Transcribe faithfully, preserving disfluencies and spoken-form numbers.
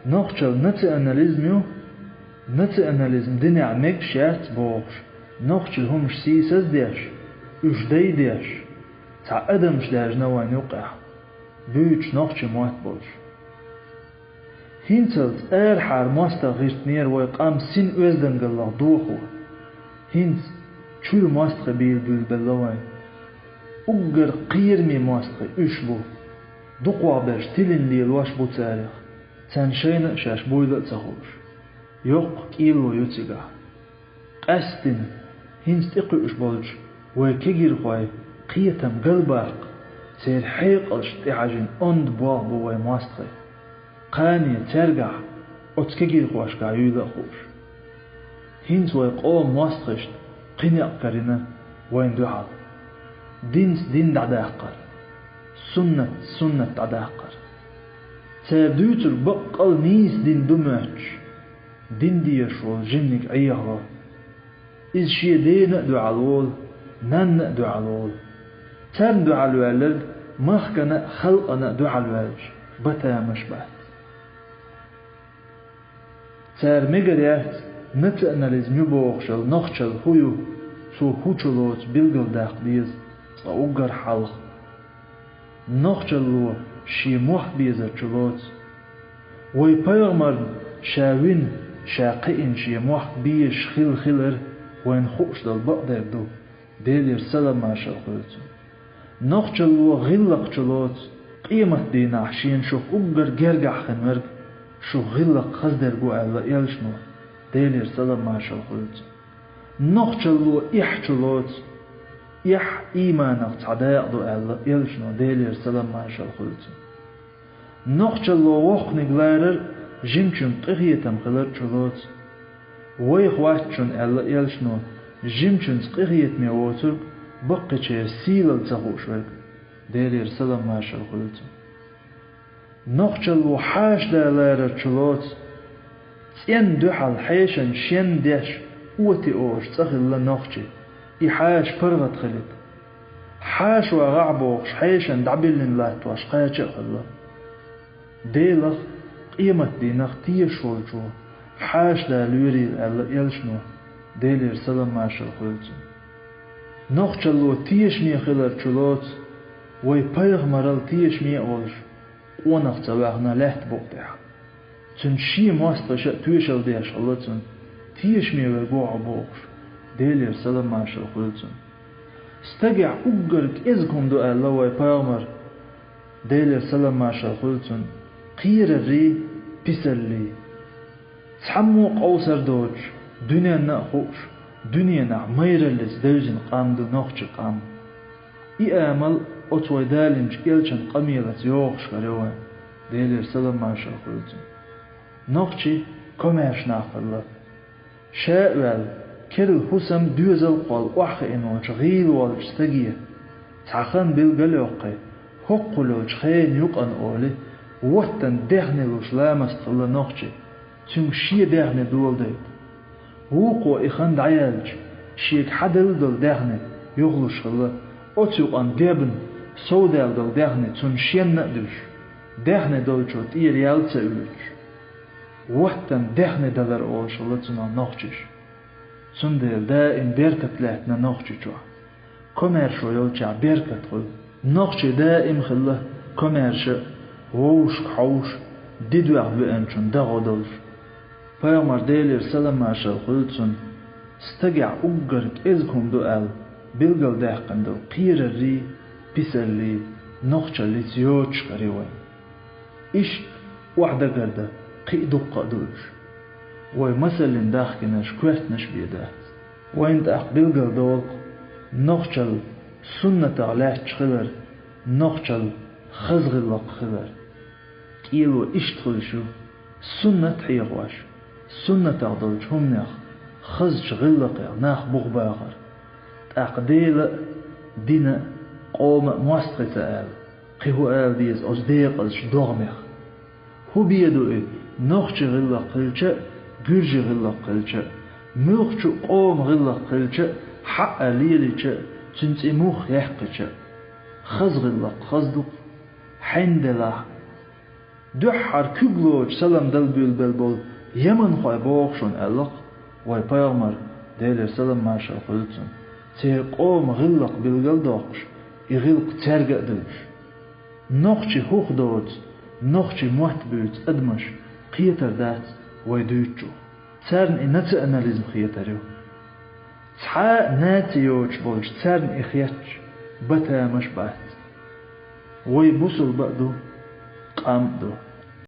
Нохчалла национализм ю, национализм динехь мегаш яц бохуш, нохчийн хӀумаш сийсаздеш, уьш дайдеш, цхьа адамаш даьржина вайн юккъехь, буьйцуш нохчийн мотт болуш. ХӀинцалц арахьара мостагӀа гӀиртинера вай къам син оьздангаллах дохо. ХӀинца чуьра мостагӀий бийла буьйлабелла вайн. Уггар кхераме мостагӀий уьш бу. Дукхахберш тилина лелош бу царех. Царна шайна а шаьш буйла а ца хууш. Йоккха кӀело ю цигахь. Къаьсттина, хӀинца тӀекхуьуш болчу вай кегийрхойн кхетам галбаккха, церан хьекъалшна тӀехьажийна онда болх бу вайн мостагӀийн. Кхане цаьргахь, оцу кегийрхошкахь юйла а хууш. ХӀинца вай къоман мостагӀашна кхин некъ карийна вайна дуьхьал. Динца дин дӀадаккхар, суннатца суннат дӀадаккхар. Цара дуьйцург баккъал нийса дин ду моьттуш, дин дезаш волу жиманиг Ӏехало. Иза шен дена а дуьхьал волу, нанна а дуьхьал волу. Царна дуьхьал ваьлларг махкана а, халкъана а дуьхьал ваьлча, батамаш бац. Цара мегар яц национализм ю бохуш йолу нохчалла хӀун ю, цо хӀун чулоцу билгалдаккха деза цкъа уггар хьалха. Нохчалло шен мохк безар чулоцу. Вай пайхамарна ша вина, ша кхиъна шен мохк безаш хилла хилар вайна хууш долу бакъдерг ду, Делера салам-маршалла хуьлда цунна. Нохчалло гӀиллакх чулоцу, къематдийнахь шена шух уггар гергахь хин верг шух гӀиллакх хаза дерг ву аьлла элчано, Делера салам-маршалла хуьлда цунна. Нохчалло эхь чулоцу, эхь ийманах цхьа дакъа ду аьлла элчано, Делера салам-маршалла хуьлда цунна. Нохчалло воккханиг ларар жимачуьнга къинхетам хилар чулоцу. Вайх вац шуна аьлла элчано, жимачуьнца къинхетаме воцург баккхийчеран сийлалла ца хууш верг, Делера салам-маршалла хуьлда цунна. Нохчалло хьаша да ларар чулоцу. ЦӀенна дуьхьал хьешан шен деш оти олуш цӀа хилла нохчий, и хьаша паргӀат хилийта. Хьаша вагӀахь бохуш хьешан дӀабиллина латтош кхача а хилла. Делах, къематдийнах тешаш волчо хьаша да лоьрийла аьлла элчано, Делера салам-маршалла хуьлда цунна. Нохчалло тешаме хилар чулоцу, вай пайхамарал тешаме а волуш, къонах ца ваьхна лаьтта букъа тӀехь. Цуьнан шен мостагӀаша а тоьшалла деш хилла цунна, тешаме верг ву хьо бохуш, Делера салам-маршалла хуьлда цунна. Стагехь уггар кӀезиг хӀума ду аьлла вай пайхамара, Делера салам-маршалла хуьлда цунна, кхераррий, писаллий. Цхьаммо а къовсар доцуш, дуьненна а хууш, дуьненахь майраллица девзина къам ду нохчийн къам. И амал оцу вай далинчу элчан къамелаца йогӀуш хир ю вайн, Делера салам-маршалла хуьлда цунна. Нохчий комаьрша нах хилла. Ша а ваьлла, керла хӀусам, доьзал кхолла охьахиъна волчу гӀийла волчу стаге, цхьа хан билгалйоккхий, хӀоккхул йолчу хенан юкъана олий, ваттан даьхни луш ламаст хилла нохчий, цуьнга шен даьхни доладайта. Вукхо и хан дӀаяьлча, шега хьаделла долу даьхни юхалуш хилла, оцу юкъана дебна, совдаьлла долу даьхни цунна шенна а дуьллуш, даьхни долчо тӀера ял ца оьцуш. Ваттан даьхни далар олуш хилла цунах нохчаша. Цундела даим беркат лаьттина нохчи чохь. Комаьршо йолчохь беркат хуьлу. Нохчий даим хилла комаьрша а, вовшашка хьовша, дидоьхна веанчунна дагӀо долуш. Пайхамар, Делера салам-маршалла хуьлда цунна, стагехь уггар кӀезиг хӀума ду аьлла, билгалдаьккхина долу кхераррий, писаллий нохчаллица йоцуш хир ю вайн. Иштта охьадагар дан кхин а дуккха а ду уьш. Вай масаллин дахкинарш коьртанаш бен дац. Вайна тӀаккха билгалдолу-кх нохчалла суннатах лаьтташ хилар, нохчалла хаза гӀиллакх хилар. КӀело иштта хуьлуш ю: суннат хьехош, суннатах долчу хӀуманех, хазачу гӀиллакхех нах бух бахар. ТӀаккха Дела а, дина а, къома а мостагӀий ца ала, кхин хӀун ала деза оцу декъазчу догӀмех? ХӀун бен ду и, нохчи гӀиллакх хилча а, гуьржи гӀиллакх хилча а, муьлххачу а къоман гӀиллакх хилча а, хьаъа лелийча а, цуьнан цӀе мух яьккхича а? Хаза гӀиллакх хаза ду-кх, хьенан делахь а. Дуьххьара куьг лоцуш салам дала буьйлабелла болу яманхой боху шуна аьлла-кх вайн пайхамара, Делера салам-маршалла хуьлда цунна, церан къоман гӀиллакх билгалдоккхуш, и гӀиллакх цаьрга а девлла. Нохчий хӀух доцу, нохчий мотт буьйцу адамаш кхетар дац вай дуьйцучух. Царна и национализм хетар ю. Цхьа а наци йоцуш болчу царна и хеташ бан тамаш бац. Вай бусулба а ду, къам а ду.